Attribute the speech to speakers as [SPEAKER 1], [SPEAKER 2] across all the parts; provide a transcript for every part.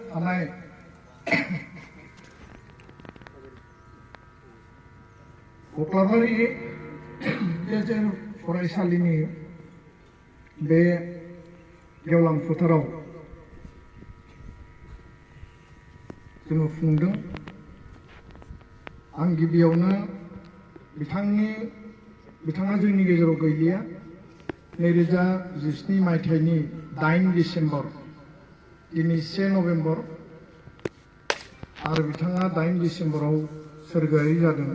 [SPEAKER 1] थानाय कक्लाबारि गेजेर फरायसालिनि बे गेवलां फोथाराव जोङो खुंदों। आं गिबियावनो बिथाङा जोंनि गेजेराव गैलिया। 2017 मायथाइनि 8 डिसेम्बर दिनै 1 नभेम्बर आरो बिथाङा 8 डिसेम्बराव सोरगोआरि जादों।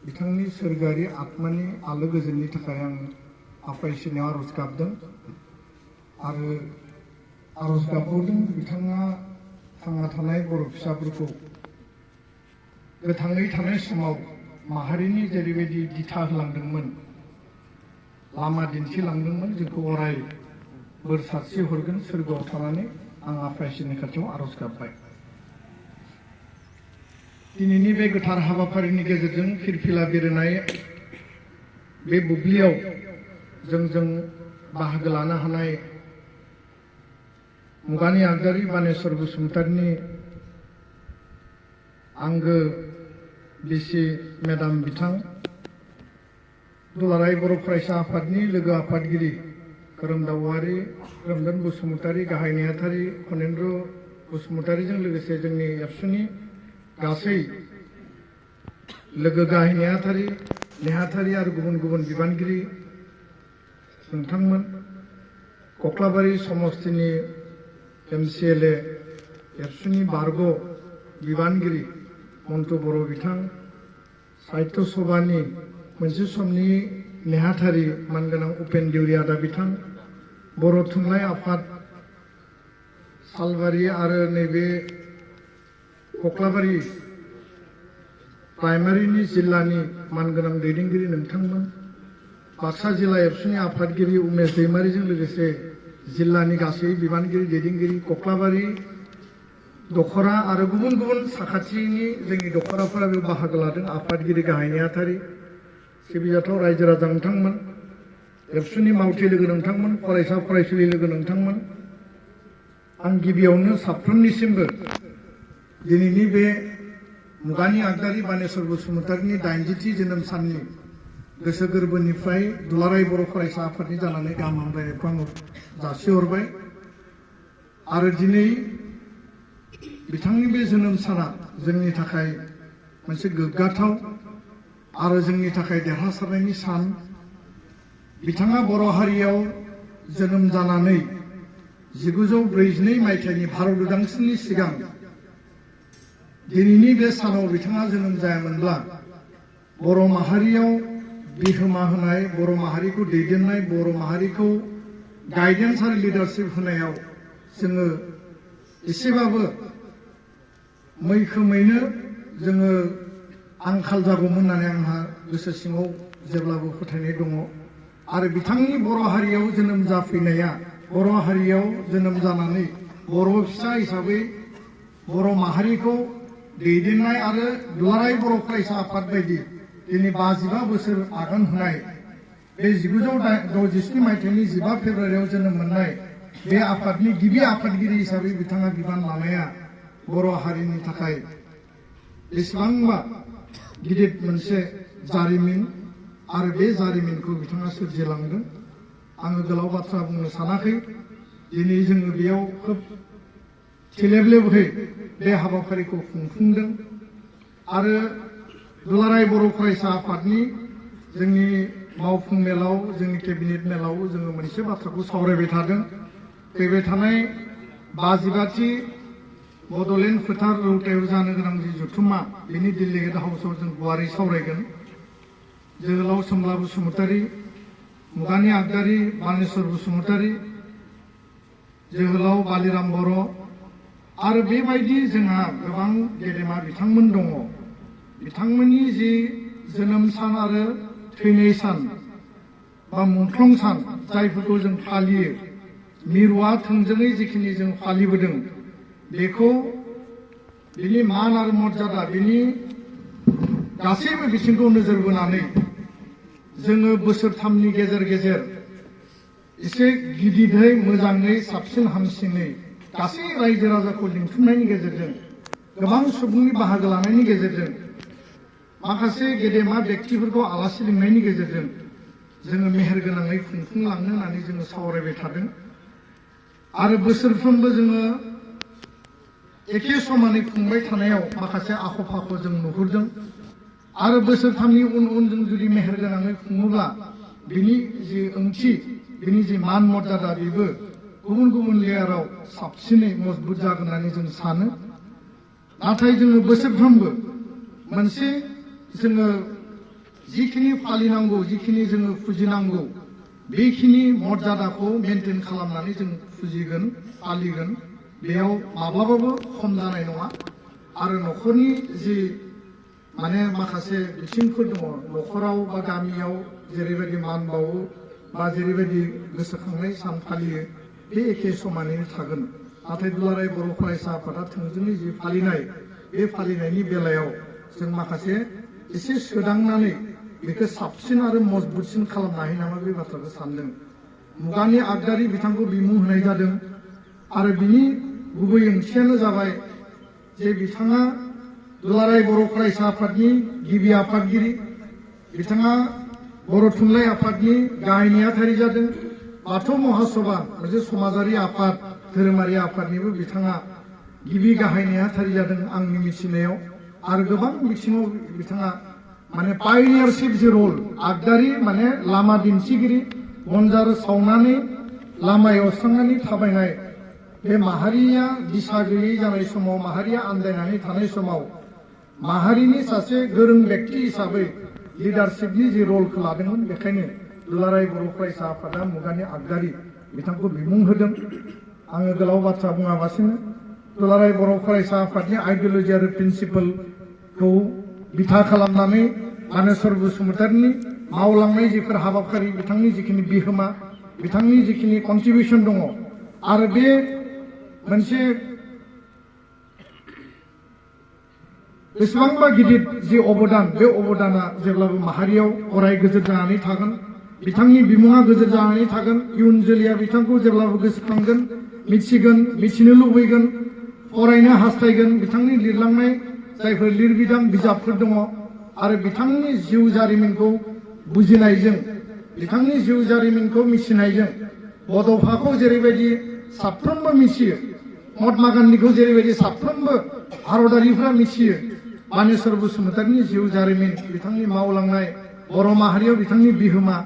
[SPEAKER 1] बिथांनि सोरगोआरि आत्मानि आलो गोजोननि थाखाय आं आफा इसोरनियाव आरज गाबदों आरो आरज गाबबावदों बिथाङा थांना थानाय बर' फिसाफोरखौ गोथाङै थानाय समाव माहारिनि जेरैबायदि दिथा होलांदोंमोन, लामा दिन्थिलांदोंमोन, जोंखौ अराय बोर सारस्रि हरगोन सोरगोआव थानानै आं आफा इसोरनि खाथियाव आरज गाबबाय। दिनैनि बे गोथार हाबाफारिनि गेजेरजों फिरफिला बिरनाय बे बुब्लियाव जों बाहागो लानो हानाय मुगानि आगदारि बानेश्वर बसुमतारिनि आंगो बिसि मेडाम बिथां, दुलाराय बर' फरायसा आफादनि लोगो आफादगिरि खोरोमदाव औवारि, रोमदान बसुमतारि, गाहाय नेहाथारि खनेन्द्र बसुमतारिजों लोगोसे जोंनि एबसुनि गासै लोगो गाहाय नेहाथारि आरो गुबुन गुबुन बिबानगिरि नोंथांमोन, कक्लाबारि समस्तिनि MCLA एबसुनि बारग' बिबानगिरि मन्टु बर' बिथां, साहित्य सभानि मोनसे समनि नेहाथारि मानगोनां उपेन देउरि आदा बिथां, बर' थुनलाइ आफाद सालबारि आरो नैबे कक्लाबारि प्राइमारिनि जिल्लानि मानगोनां दैदेनगिरि नोंथांमोन, बाक्सा जिल्ला एबसुनि आफादगिरि उमेश दैमारिजों लोगोसे जिल्लानि गासै बिबानगिरि दैदेनगिरि, कक्लाबारि दखरा आरो गुबुन गुबुन साखाथिनि जोंनि दखराफोरा बेयाव बाहागो लादों, आफादगिरि गाहाय नेहाथारि, सिबिजाथाव रायजो राजा नोंथांमोन, एबसुनि मावथि लोगो नोंथांमोन, फरायसा फरायसुलि लोगो नोंथांमोन, आं गिबियावनो साफ्रोमनिसिमबो दिनैनि बे मुगानि आगदारि बानेश्वर बसुमतारिनि 80थि जोनोम साननि गोसो गोरबोनिफ्राय दुलाराय बर' फरायसा आफादनि जानानै गाहाम हामलायनायखौ आं जासिहरबाय। आरो दिनै बिथांनि बे जोनोम साना जोंनि थाखाय मोनसे गोग्गाथाव आरो जोंनि थाखाय देरहासारनायनि सान। बिथाङा बर' हारियाव जोनोम जानानै 1942 मायथाइनि भारत उदांस्रिनि सिगां दिनैनि बे सानाव बिथाङा जोनोम जायामोनब्ला बर' माहारियाव बिहोमा होनाय, बर' माहारिखौ दैदेननाय, बर' माहारिखौ गाइडेन्स आरो लिडारशिप होनायाव जोङो एसेबाबो मैखोमैनो जोङो आंखाल जागौमोन होननानै आंहा गोसो सिङाव जेब्लाबो फोथायनाय दङ। आरो बिथांनि बर' हारियाव जोनोम जाफैनाया, बर' हारियाव जोनोम जानानै बर' फिसा हिसाबै बर' माहारिखौ दैदेननाय आरो दुलाराय बर' फरायसा आफाद बायदि दिनै 55 बोसोर आगान होनाय बे 1967 मायथाइनि 15 फेब्रुवारियाव जोनोम मोननाय बे आफादनि गिबि आफादगिरि हिसाबै बिथाङा बिबान लानाया बर' हारिनि थाखाय बेसेबांबा गिदिर मोनसे जारिमिन आरो बे जारिमिनखौ बिथाङा सोरजिलांदों। आङो गोलाव बाथ्रा बुंनो सानाखै। दिनै जोङो बेयाव खोब थेलेबलेबहै बे हाबाफारिखौ खुंफुंदों आरो दुलाराय बर' फरायसा आफादनि जोंनि मावफुं मेलाव, जोंनि केबिनेट मेलाव जोङो मोनसे बाथ्राखौ सावरायबाय थादों। फैबाय थानाय 55थि बड'लेण्ड फोथार रौतायाव जानो गोनां जि जथुम्मा, बेनि डेलिगेट हाउसआव जों गुवारै सावरायगोन। जोहोलाव सोमब्ला बसुमतारि, मुगानि आगदारि बानेश्वर बसुमतारि, जोहोलाव बालिराम बर' आरो बेबायदि जोंहा गोबां गेदेमा बिथांमोन दङ। बिथांमोननि जि जोनोम सान आरो थैनाय सान बा मुंख्लं सान जायफोरखौ जों फालियो, मिरुआ थोंजोङै जिखिनि जों फालिबोदों बेखौ बिनि मान आरो मर्यादा, बिनि गासैबो बिथिंखौ नोजोर बोनानै जोङो बोसोरथामनि गेजेर गेजेर एसे गिदिरै मोजाङै साबसिन हामसिनै गासै रायजो राजाखौ लिंथुमनायनि गेजेरजों गोबां सुबुंनि बाहागो लानायनि गेजेरजों माखासे गेदेमा व्यक्तिफोरखौ आलासि लिंनायनि गेजेरजों जोङो मेहेर गोनाङै खुंफुंलांनो होननानै जोङो सावरायबाय थादों आरो बोसोरफ्रोमबो जोङो एखे समानै खुंबाय थानायाव माखासे आख' फाख' जों नुहुरदों आरो बोसोरथामनि उन जों जुदि मेहेर गोनाङै खुङोब्ला बिनि जि ओंथि बिनि जि मान मर्यादा बेबो गुबुन गुबुन लेयाराव साबसिनै मजबुत जागोन होननानै जों सानो नाथाय जोङो बोसोरफ्रोमबो मोनसे जोङो जिखिनि फालिनांगौ जिखिनि जोङो फुजिनांगौ बेखिनि मर्यादाखौ मेनटेन खालामनानै जों फुजिगोन फालिगोन बेयाव माब्लाबाबो खम जानाय नङा आरो न'खरनि जि माने माखासे बिथिंफोर दङ न'खराव बा गामियाव जेरैबायदि मान बावो बा जेरैबायदि गोसोखांनाय सान फालियो बे एखे समानैनो थागोन नाथाय दुलाराय बर' फरायसा आफादा थोंजोङै जि फालिनाय बे फालिनायनि बेलायाव जों माखासे एसे सोदांनानै बेखौ साबसिन आरो मजबुतसिन खालामनो हायो नामा बे बाथ्राखौ सानदों मुगानि आगदारि बिथांखौ बिमुं होनाय जादों आरो बिनि गुबै ओंथियानो जाबाय जे बिथाङा दुलाराय बर' फरायसा आफादनि गिबि आफादगिरि बिथाङा बर' थुनलाइ आफादनि गाहाय नेहाथारि जादों बाथौ महासभा मोनसे समाजारि आफाद धोरोमारि आफादनिबो बिथाङा गिबि गाहाय नेहाथारि जादों आंनि मिथिनायाव आरो गोबां बिथिङाव बिथाङा माने पायनियारशिप जि रल आगदारि माने लामा दिन्थिगिरि बनजार सावनानै लामा एवस्रांनानै थाबायनाय बे माहारिया दिशा गैयै जानाय समाव माहारिया आन्दायनानै थानाय समाव माहारिनि सासे गोरों व्यक्ति हिसाबै लिडारशिपनि जि रलखौ लादोंमोन बेखायनो दुलाराय बर' फरायसा आफादा मुगानि आगदारि बिथांखौ बिमुं होदों आङो गोलाव बाथ्रा बुङाबासिनो दुलाराय बर' फरायसा आफादनि आइडिय'लजि आरो प्रिन्सिपालखौ बिथा खालामनानै मानेस्वर बसुमतारिनि मावलांनाय जिफोर हाबाफारि बिथांनि जिखिनि बिहोमा बिथांनि जिखिनि कन्ट्रिबिउसन दङ आरो बे मोनसे बेसेबांबा गिदिर जि अबदान बे अबदाना जेब्लाबो माहारियाव अराय गोजोर जानानै थागोन बिथांनि बिमुङा गोजोर जानानै थागोन इयुन जोलैया बिथांखौ जेब्लाबो गोसोखांगोन मिथिगोन मिथिनो लुबैगोन फरायनो हास्थायगोन बिथांनि लिरलांनाय जायफोर लिरबिदां बिजाबफोर दङ आरो बिथांनि जिउ जारिमिनखौ बुजिनायजों बिथांनि जिउ जारिमिनखौ मिथिनायजों बड'फाखौ जेरैबायदि साफ्रोमबो मिथियो महात्मा गान्धीखौ जेरैबायदि साफ्रोमबो भारतारिफ्रा मिथियो मानेस्वर बसुमतारिनि जिउ जारिमिन बिथांनि मावलांनाय बर' माहारियाव बिथांनि बिहोमा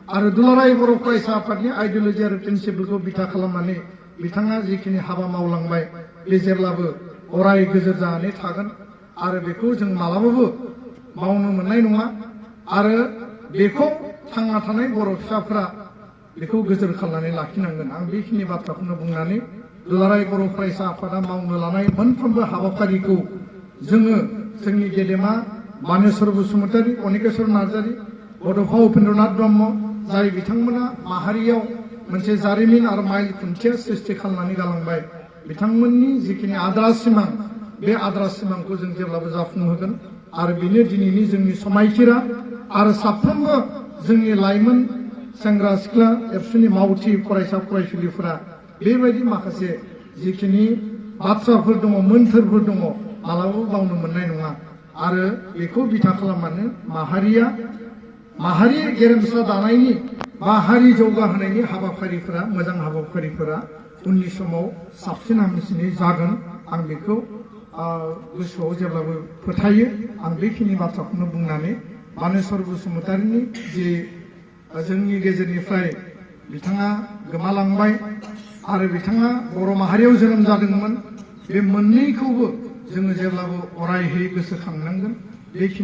[SPEAKER 1] आरो दुलाराय बर' फरायसा आफादनि आइडिय'लजि आरो प्रिन्सिपालखौ बिथा खालामनानै बिथाङा जिखिनि हाबा मावलांबाय बे जेब्लाबो अराय गोजोर जानानै थागोन आरो बेखौ जों मालाबाबो मावनो मोननाय नङा आरो बेखौ थांना थानाय बर' फिसाफ्रा बेखौ गोजोर खालामनानै लाखिनांगोन आं बेखिनि बाथ्राखौनो बुंनानै दुलाराय बर' फरायसा आफादा मावनो लानाय मोनफ्रोमबो हाबाफारिखौ जोङो जोंनि गेदेमा मानेस्वर बसुमतारि अनिकेश्वर नार्जारि बड'फा उपेन्द्रनाथ ब्रह्म जाय बिथांमोना माहारियाव मोनसे जारिमिन आरो माइल खुन्थिया सृष्टि खालामनानै गालांबाय बिथांमोननि जिखिनि आद्रा सिमां बे आद्रा सिमांखौ जों जेब्लाबो जाफुंहोगोन आरो बेनो दिनैनि जोंनि समायखिरा आरो साफ्रोमबो जोंनि लाइमोन सेंग्रा सिख्ला एबसुनि मावथि फरायसा फरायसुलिफोरा बेबायदि माखासे जिखिनि बाथ्राफोर दङ मोन्थोरफोर दङ मालाबाबो बावनो मोननाय नङा आरो बेखौ बिथा खालामनानै माहारि गेरेमसा दानायनि बा हारि जौगाहोनायनि हाबाफारिफोरा मोजां हाबाफारिफोरा उननि समाव साबसिन हामसिनै जागोन आं बेखौ गोसोआव जेब्लाबो फोथायो आं बेखिनि बाथ्राखौनो बुंनानै मानेस्वर बसुमतारिनि जे जोंनि गेजेरनिफ्राय बिथाङा गोमालांबाय आरो बिथाङा बर' माहारियाव जोनोम जादोंमोन बे मोननैखौबो जोङो जेब्लाबो अरायहै गोसोखांनांगोन बेखिनि